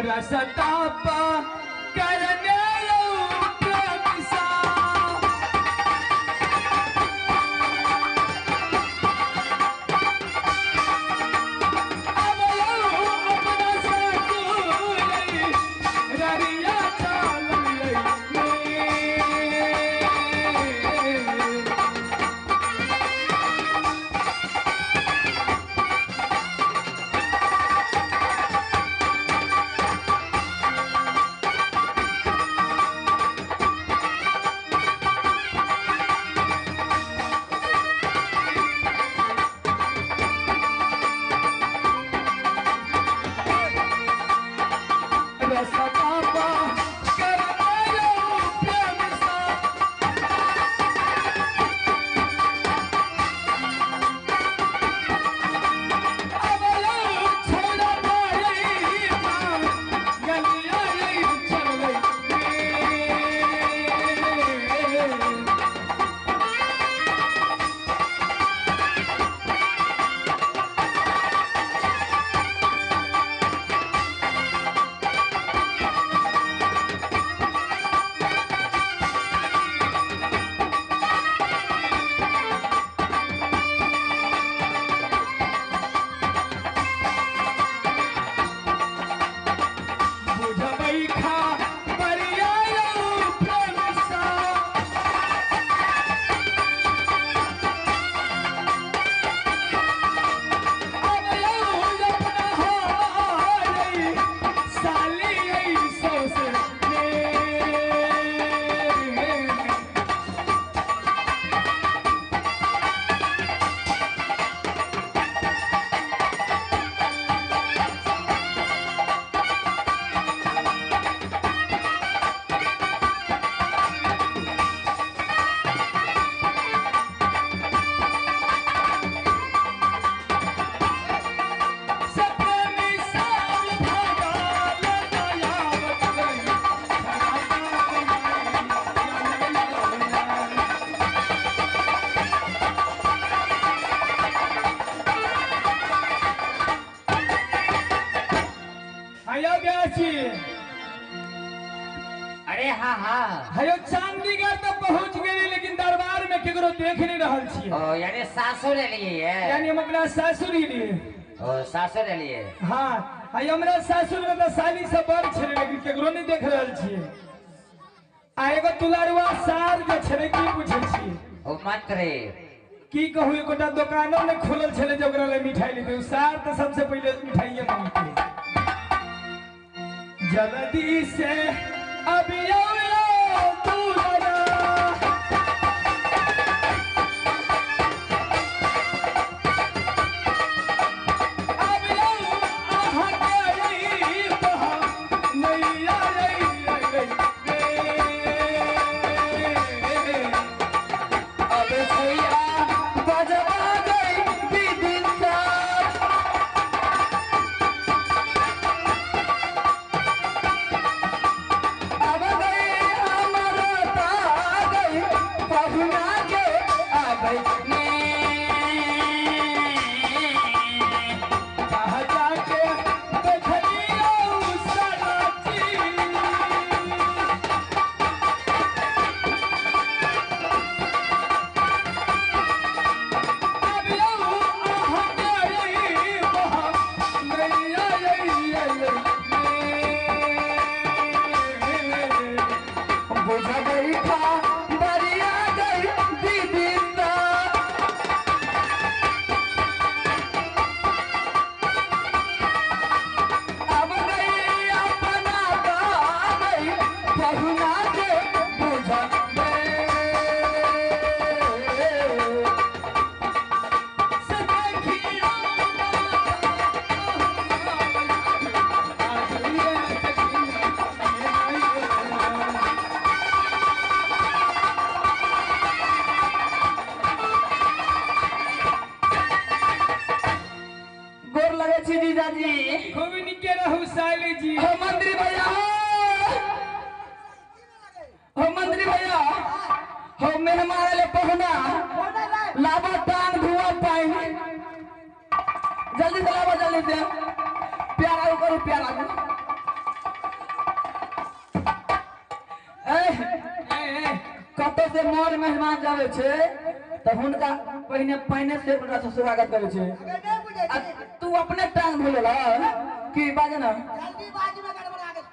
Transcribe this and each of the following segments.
रसतापा करने अरे हाँ हाँ हयो चंडीगढ़ तो पहुंच गए लेकिन दरबार में केकरो देख नहीं रहल छी। ओ यानी सासुर लिए है, यानी हम अपना सासुर लिए। ओ सासुर लिए। हाँ हयो हमरा सासुर में तो साली सब बड़ छे लेकिन केकरो नहीं देख रहल छी। आ एगो दुलारुआ सार जे छे की पूछे छी। ओ मंत्री की कहू एकोटा दुकानो ने खुलल छले जे ओकरा ले मिठाई लेते, सार तो सबसे पहले मिठाई मांगते। जल्दी से अभी बुझ गई था बरिया गई दीदी। हो मेहमान ले पहुना लाबो टांग धुआ पानी जल्दी से लाबो जल्दी से प्यारा करू प्यारा ए कतौ से मोर मेहमान जावे छे त हुनका पहिने पानी से ओकरा से स्वागत करे छे। तू अपने टांग धोलेला की बाजे ना जल्दीबाजी में गड़बड़ा गेल।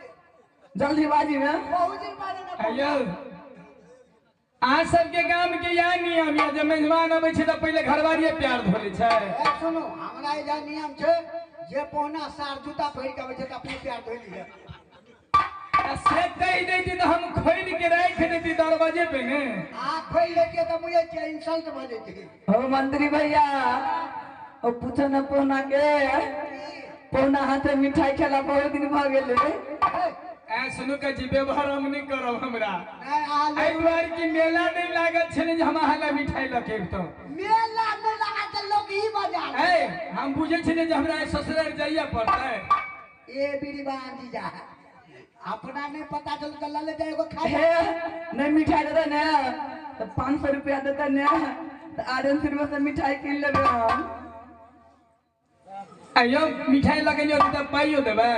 जल्दीबाजी में बहुत दिन बाजे ना आयो आ सबके गाम के या नियम या जे मेहमान आबै छै त पहिले घरवारिये प्यार धोले छै। सुनो हमरा एजा नियम छै जे पहुना सार जूता पहिर के आबै छै त अपने प्यार धोइ लिहे। से कहि देती त हम खोलि के राखि देती दरवाजे पे ने। आ खोलि लेतियै त मुझे छै इंसल्ट भ जेतै। हो मंत्री भैया ओ पूछो न पहुना के पहुना हाथे मिठाई खेला बहुत दिन भ गेलै। ए सुनू के जी व्यवहार हम नहीं करब हमरा। एहि दुआरे कि मेला नहीं लागल छलै जे हम अहाँ लए मिठाई लऽ के अबितहुँ। मेला नहीं लागल त लोक ई बजा ए हम बुझै छलियै जे हमरा ससुराल जाइए पड़तै। ए बीड़ीबान जीजा अपना नहीं पता चल त लले जाए एगो खा हे नहीं मिठाई देता ने त 500 रुपया देता ने त आर्यन सिनेमा से मिठाई किन लेबै हम। आयो मिठाई लगेलियो त पाइयो देबै।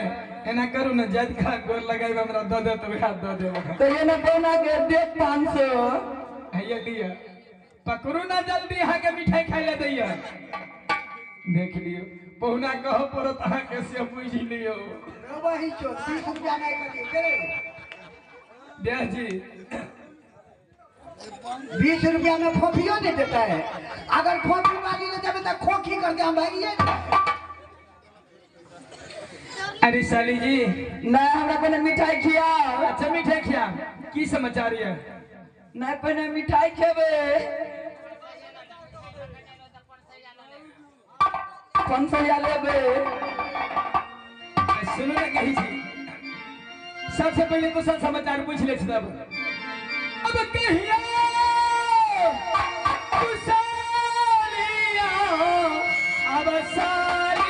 एना करू न जाइत खा गोर लगाइब हमरा दऽ देत वएह दऽ देब। कहियो न पहुना के देत 500। हैया लिअ पकड़ू ना जल्दी अहाँके मिठाई खाइ लए दैया। देख लियौ पहुना कहऽ पड़त अहाँके से बुझि लियौ। वही चो 20 रुपया नहीं करिए व्यास जी 20 रुपया में फोफियो नहीं देता है। अगर फोफी वाली ले जाबे तो खोखी कर दे हम भागिए। अरे साली जी ना हमरा पहले मिठाई खियाओ। अच्छा मिठाई खिया की समाचार ये? ना पहले मिठाई खेबे 500 लेबे। सुनू ना कही छी सबसे पहले कुशल समाचार पूछ ले छी तब। अब कहिया कुशलिया अब सालिए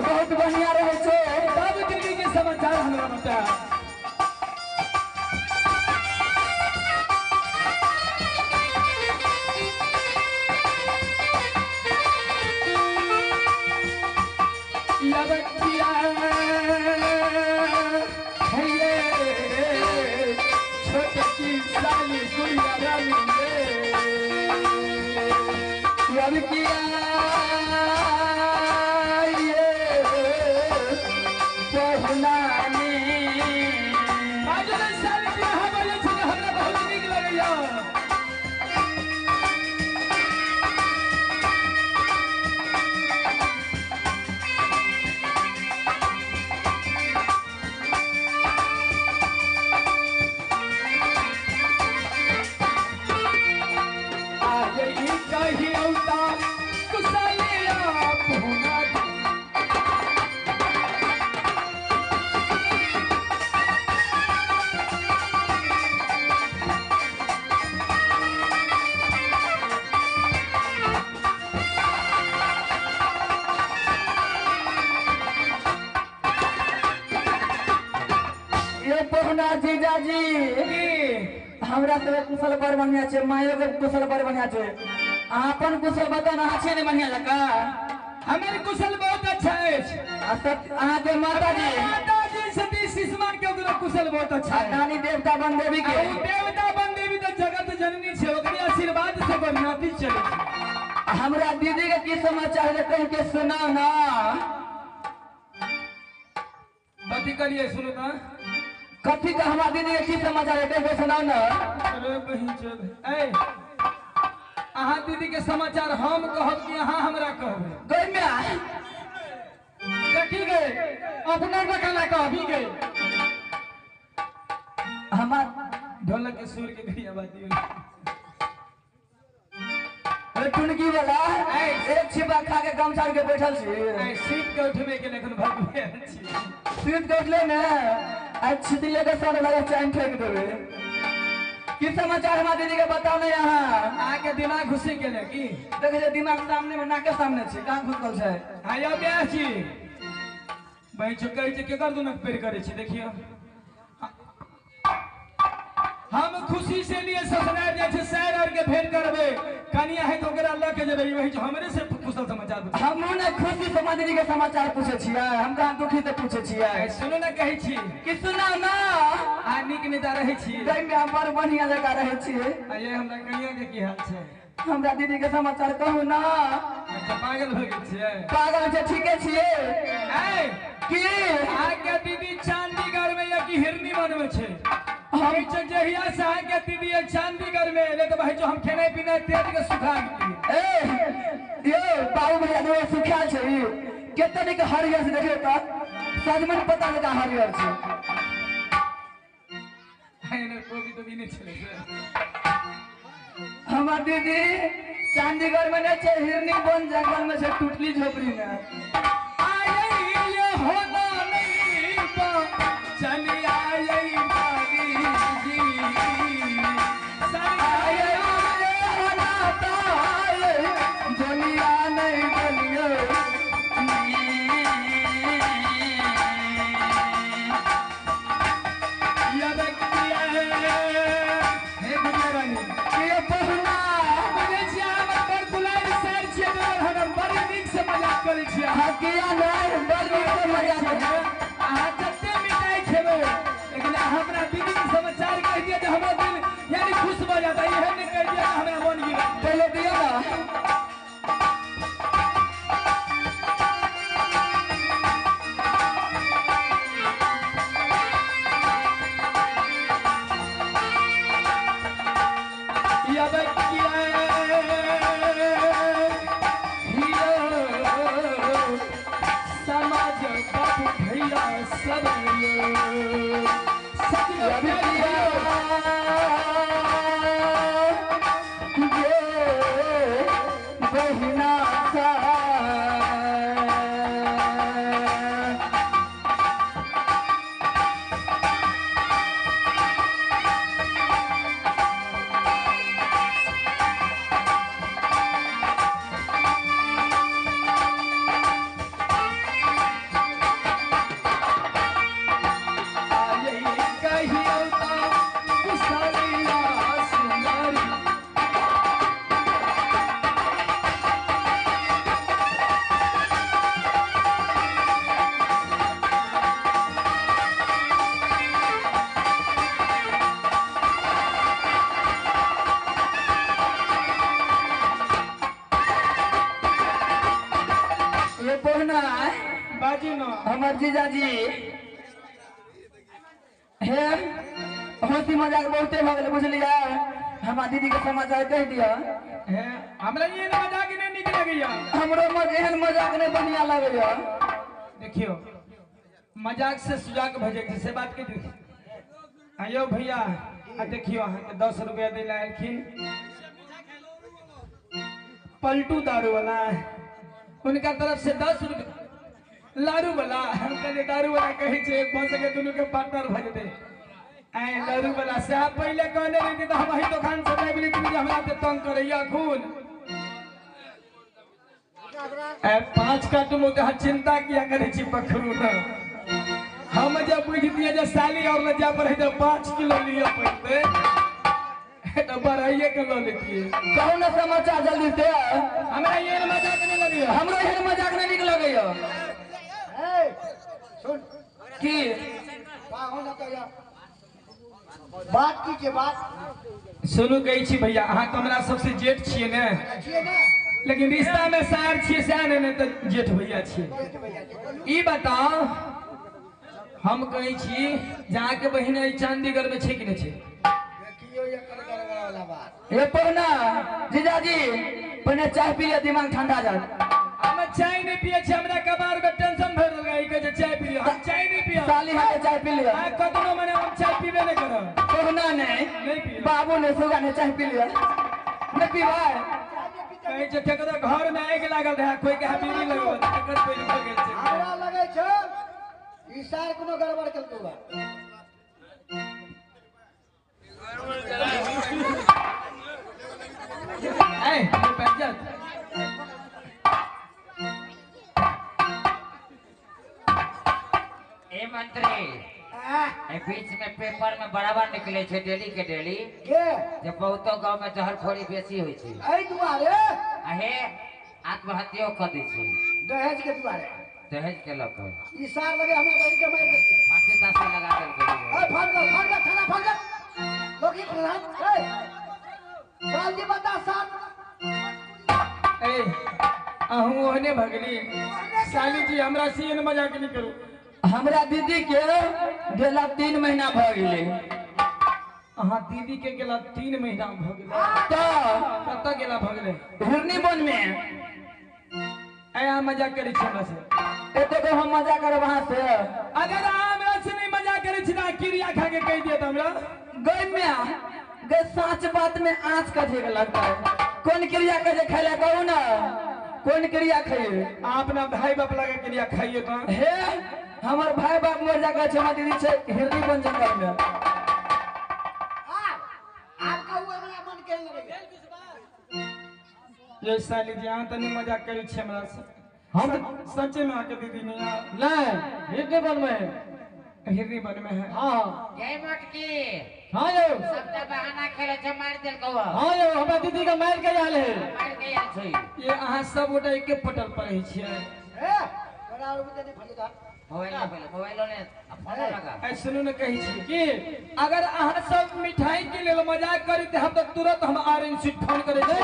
बहुत बढ़िया रहे छे। तब दिल्ली के समाचार हमरा बता। लबकिया हे छोटकी साली गुड़िया रानी रे लबकिया पहुना ने। पहुना जीजाजी हमरा सब कुशल बड़ बढ़िया छै, मायो के कुशल बड़ बढ़िया छै। अहाँ अपन कुशल बताउ ने, अहाँ छियै ने बढ़िया जकाँ? हमर कुशल बहुत अच्छा अछि। आ अहाँ के माताजी? माताजी सती सिसमान के ओकरो कुशल बहुत अच्छा है। नानी देवता बन देवी के? आ उ देवता बन देवी तऽ जगत जननी छै, ओकरे आशीर्वाद से नाती चलै छै। हमरा दीदी के की समाचार है कह के सुनाउ ना। कथी करिए सुनू ना। कथी के हमरा दीदी के की समाचार है कह के सुनाउ ना। अरे बहिन चोद, ए अहाँ दीदी के समाचार हम कहब कि अहाँ हमरा कहबै? गई में देखी गए अपना बकाला कहबी गए। हमार ढोलक के सुर के घड़ी आवाज दियो। अरे टुनकी वाला एक छिपा खा के गमछा के बैठल छी। ए सीट के उठबे के लेकिन भगवे छी। सीट के उठले ने आ छितले के सर लगे चैन ठेक देबे। की समाचार हमार दीदी के बताओ ना। यहाँ अहाँ के दिमाग घुसी गेलै की? देखे जे दिमाग सामने में नाक के सामने छै, कहाँ घुसल छै? हाँ यौ ब्याह छी बहिन चो कहै छै केकर दुनक पेड़ करै छी। देखियौ हम खुशी से लिए ससुराल जाइ छै, सैर और के भेंट करबै, कनिया है तो ओकरा लऽ के जेबै। वही हमरे से कुशल समाचार पूछै। हमहूँ ने खुशी से दीदी के समाचार पूछै छियै, हम कहाँ दुखी से पूछै छियै। सुनू ने कहै छी कि सुनाउ ना। आ नीक नेता रहै छी? गई में हम बड़ बढ़िया जकाँ रहै छियै। आ ये हमरा कनिया के की हाल छै? हमरा दीदी के समाचार कहू ना। अच्छा पागल भऽ गेल छियै? पागल छै, ठीके छियै। ए की अहाँके दीदी चंडीगढ़ में या कि हिरनी बनबै छै? हम जहिया से अहाँके दीदी चंडीगढ़ में एलै तऽ भाई जो हम खेनाइ पिनाइ तेज के सुखा गेलियै। ए यो बाबू भैया जो सुखायल छै कते नीक हरियर से देखियौ तऽ सजमनि पता जकाँ हरियर छै। एने कोबी तोबी नहि छलै से। हमर दीदी चंडीगढ़ में नहि छै, हिरनी वन जंगल में छै, टूटली झोपड़ी में। आये होना नहीं बा चली आये बागी जी आये होना ताये बोलिया नहीं बोलियो। या बकिया हे गुड़िया रानी ये पहुना बुझै छियै हमर बड़ दुलारि सर छियै, हम बड़ नीक से मजाक करै छियै। हकिया नहीं बड़ नीक से मजाक करै। अहाँ जते मिठाई खेबै लेकिन हमरा दीदी के समाचार कहि दिअ जे हमरा दिल यानी खुश भऽ जाता। एहन नहि कहि दिअ जे हमरा मन गिरा। पहले दियौ ना। या बकिया हियो समाज बाबू भैया सब सजना बकिया जे बहिना सा आये कहियो ता कुशलिया सुंदरी। ये पहुना बाजू न हमर जीजाजी हे हंसी मजाक बहुते भऽ गेलै बुझलियै। हमरा दीदी के समाचार कहि दिअ। हे हमरा ये मजाक नहि नीक लगैया। हमरो एहन मजाक नहि बढ़िया लगैया। देखियो मजाक से सुजाक भऽ जाइ छै से बात के देखियो। आयो भैया आ देखियो अहाँके 10 रुपया दै लए एलखिन पलटू दारू वाला, उनका तरफ से 10 रुपया लारू वाला। हम कहलियै दारू वाला कहै छै भऽ सकै दुनू के पार्टनर भऽ जेतै। आइ लारू वाला साहब पहिले कहने रहितै तऽ हम अही दोकान से लाबि लैतियै जे हमरा एते तंग करैया खून। 5 काटू में अहाँ चिंता किया करै छी पखरू न। हम जब बुझ दिए जे साली और लज्जा पर है जब 5 किलो लिया पड़ते तो बढ़ाइए के लो लेतिए। कहू ना समाचार जल्दी से। हमरा ये मजाक नहीं लगी, हमरो एहन मजाक नहीं निक लगैया। ए सुन की पाहुन तो या बात की के बात सुनू कहै छी भैया, अहाँ तो हमरा सबसे जेठ छियै ने, छियै ने, लेकिन रिश्ता में सार छियै सएह ने, नहीं तो जेठ भैया छियै। ई बताओ हम कहै छी जहाँ के बहिन एहि चंडीगढ़ में छै कि नहि छै? देखियो एकर गड़बड़ वाला बात। ये पहुना जीजाजी पहिने चाय पी लिअ, दिमाग ठंडा जात। हम चाय नहीं पिए छी, हमरा कबार में टेंशन भरि देलकै। ई कहै छै चाय पी लिअ, हम चाय नहीं पियब। साली हाथे चाय पी लिअ। आ कतनो मने हम चाय पीबे नहीं करब। पहुना नहीं, नहीं पियब। बाबू ने सुगा ने चाय पी लिअ, नहीं पीबै। कहै छै केकरो घर में आगि लागल रहै, कोई के बीड़ी लगबत तकर पहिले भऽ गेल छै। हमरा लगै छै ई सार कोनो गड़बड़ केलकौ बा। ए बैठ जा। ए मंत्री, ए बीच में पेपर में बराबर निकले छै डेली के डेली के जे बहुतो गांव में जहरखोरी बेसी होय छै। एहि दुआरे अहे आत्महत्यो क दै छै दहेज के दुआरे, दहेज के लऽ कऽ। ई सार लगे हमरा बहिन के मारि देलकै, फांसी तासी लगा देलकै। ए फोन कर, फोन कर, थाना फोन कर, लोकी प्रधान ए जल्दी बता सार। ए अहूँ ओहने भगली साली जी, हमरा से एहन मजाक नहीं करू। हमरा दीदी के गेला 3 महीना भऽ गेलै। अहाँ दीदी के गेला 3 महीना भऽ गेलै? तऽ कतऽ गेला भऽ गेलै? हिरनी वन में। ए अहाँ मजाक करै छी हमरा से? एतेक हम मजाक करब अहाँ से? अगर अहाँ हमरा से नहीं मजाक करै छी तऽ क्रिया खा के कहि दिअ तऽ हमरा। गई में गई साँच बात में आँच कथे के लगता है। कौन क्रिया के खाइला कहू ना, कौन क्रिया खाइए? अहाँ अपना भाई बाप लगे क्रिया खाइए तो। हे हमर भाई बाप मर जा के हमर दीदी छै हिरनी वन जंगल में। आब आब कहू हमरा मन केहन लगैया? ये साली जी अहाँ तनी मजाक करै छी हमरा से? हम सच्चे में आके दीदी नहीं नहीं हिरनी वन में है। हिरनी वन में है। हाँ जय मोटकी। हाँ यो सबटा बहाना खेले छै, मारि देलकौ। हाँ यो हमरा दीदी के मारि के आयल है, मारि के आयल छै। ये अहाँ सब गोटा एके पटल पर रहै छियै। ए तोरा और बुझे नहीं फटेगा। मोबाइल ले, मोबाइल ने फोन लगा। ऐ सुनू ने कहै छी कि अगर अहाँ सब मिठाई के लेल मजाक करी त हम तो तुरंत हम आरएनसी फोन करै छी।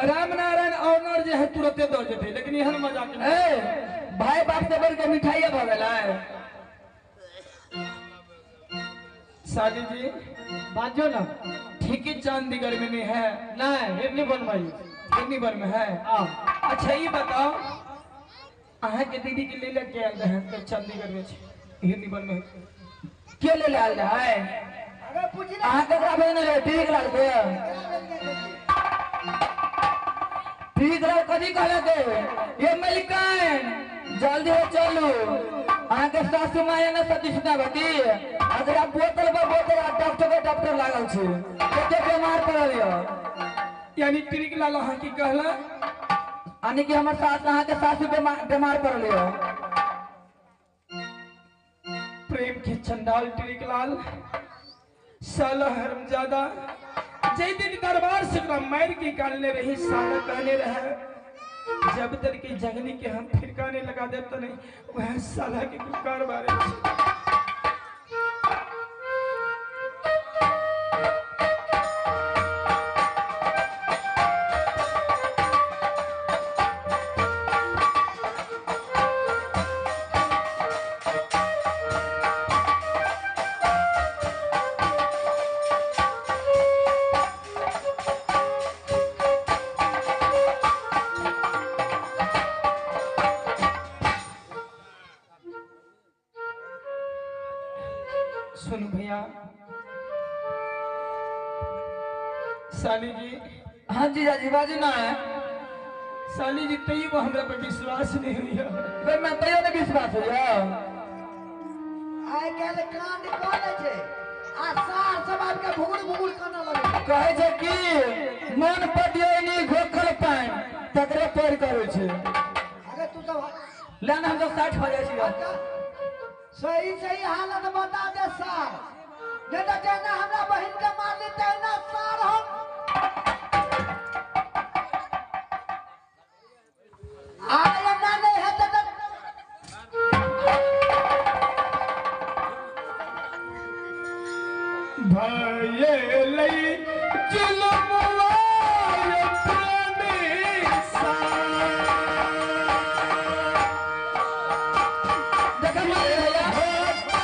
रामनारायण ऑनर जे है तुरंते दऽ जेतै, लेकिन एहन मजाक नहीं। ए भाई बाप से बढ़ के मिठाई भऽ गेलै। साली जी बाजो ना। ठीक है चंडीगढ़ में नहीं है? नहीं हिरनी वन में, हिरनी वन में है। अच्छा ये बताओ अहाँ के दीदी के ले के आयल रहे तो चंडीगढ़ में छै हिरनी वन में के ले आयल रहे? अरे पूछि ना अहाँ केकरा भेजने रहे? ठीक लाल के। ठीक लाल कथी कहलक? ये मलिकाइन जल्दी हो चलू, अहाँ के सासू माय ने सतीश ना बती अगरा बोतल पर बोतल आ डॉक्टर के डॉक्टर लागल छै, कते बीमार पड़ल य। यानी ट्रिक लाल अहाँ की कहला? यानी कि हमर सास अहाँ के सासू बीमार पड़ल य। प्रेम के चंडाल ट्रिक लाल साला हरमजादा जय दिन दरबार से मार के काटने रही, साला कहने रहे जब तक की जगनी के हम फिरकाने लगा दे तो नहीं वह साला के कुकार बारे। सुन भैया साली जी। हाँ जीजाजी बाजू ना। साली जी तैयो हमरा पर विश्वास नहीं हुई। मैं तैयो नहीं विश्वास हुई। आइ काल्हि कांड कऽ लै छै आ सार सब आबि के भुगुर भुगुर कानऽ लगै छै। कहै छै कि मन पटियनी घोखल पानि तकरे पैर करै छै। अरे तू सब ले ना, हम सब 60 हो जाइ छी। सही सही हालत बता दे सार, नहीं तो जेना हमरा बहिन के मारली तेना सार हम। आय ना नहीं है तो भयलै जुलुमवा प्रेमी सा। देखा मंत्री भैया पतियाबै छै,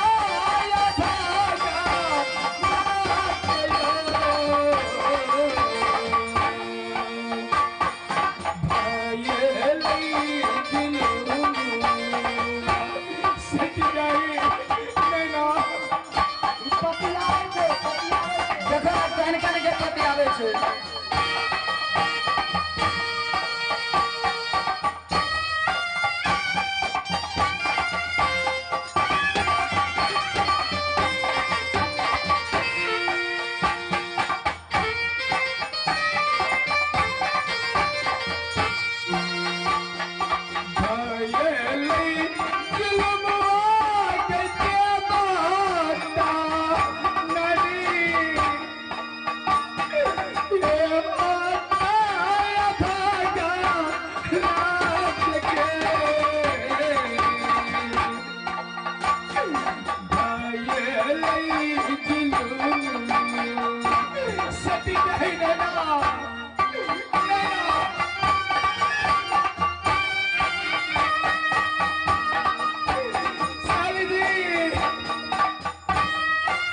पतियाबै छै। देखो केहन केहन के पति आबै छै।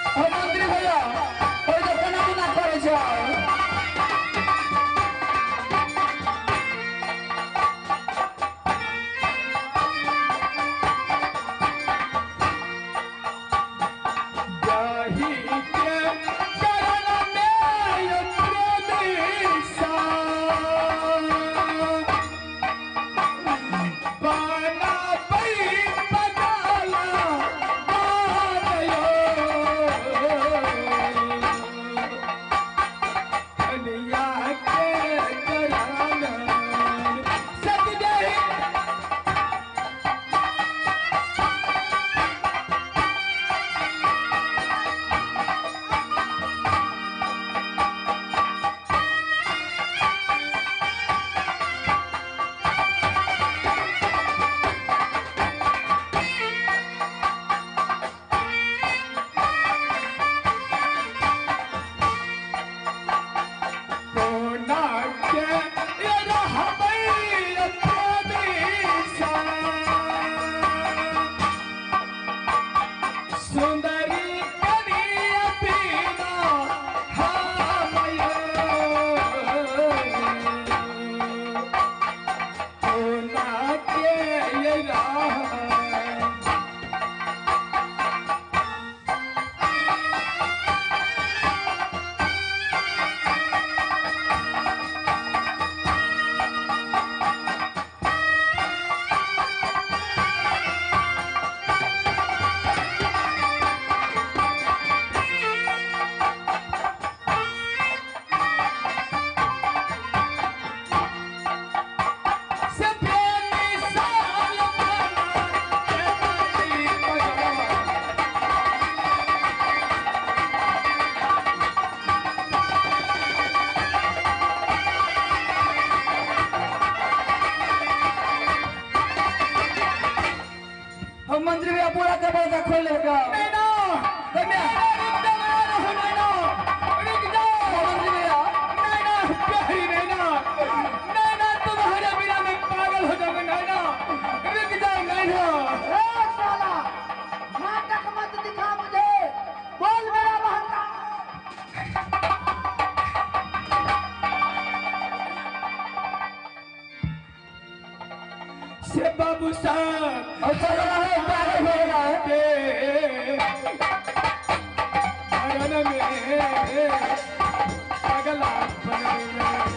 ओ मंत्री भैया ओइ जे केना केना करै छै। सुंदरी कनिया पीना हम मंत्री भैया पूरा के बड़का खोल लेलका। नैना कन्या रुक जाओ नैना, रुक जाओ मंत्री भैया। नैना प्यारी नैना, नैना तुम्हारे बिना मैं पागल हो जाऊंगा नैना, रुक जाओ नैना। ए साला, नाटक मत दिखा मुझे, बोल मेरा बहन का। से बाबू साहब और चल रहा है पागल हो रहा है। के चरण में पगला बन।